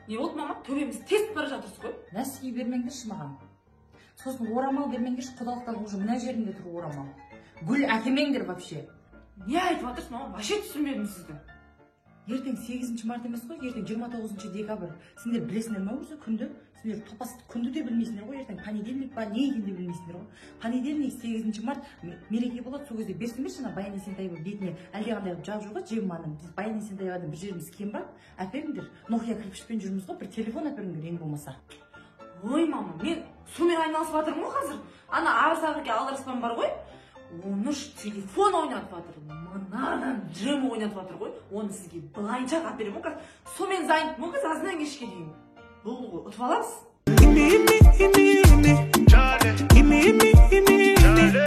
Не болды, мама? Төбеміз тесіп бара жатырсыз ғой. Носки бермеңдерші маған, сосын орамал бермеңдерші. Құдалықтан уже мына жерінде тұр орамал. Гүл әкелмеңдер вообще. Не айтып жатырсыз, мама? Вообще түсінбедім сізді. Ертең 8 март емес қой, ертең 29 декабрь. Сендер білесіңдер ма өзі күнді? Сендер топас, күнді де білмейсіңдер ғой. Ертең понедельник па, не екенін де білмейсіңдер ғой. Понедельник, 8 март мереке болады. Сол кезде берсеңдерші. Ана Баян Есентаева бетіне әлдеқандай қылып жауып жүр ғой джемманы. Біз Баян Есентаевадан бір жеріміз кем ба? Әперіңдер. Нокия кірпішпен жүрміз ғой, бір телефон әперіңдер ең болмаса. Ой, мама, мен сонымен айналысып жатырмын ғой қазір. Ана Арсағеке алдараспан бар ғой, 13 телефон ойнатып жатыр, мынадан джем ойнатып жатыр ғой. Оны сізге былайынша алып беремін ғой. Қазір сонымен занятмын ғой қазір, азаннан кешке дейін. Болды ғой, ұтып аламыз. Gimme, gimme, gimme, gimme. Gimme, gimme, gimme, gimme.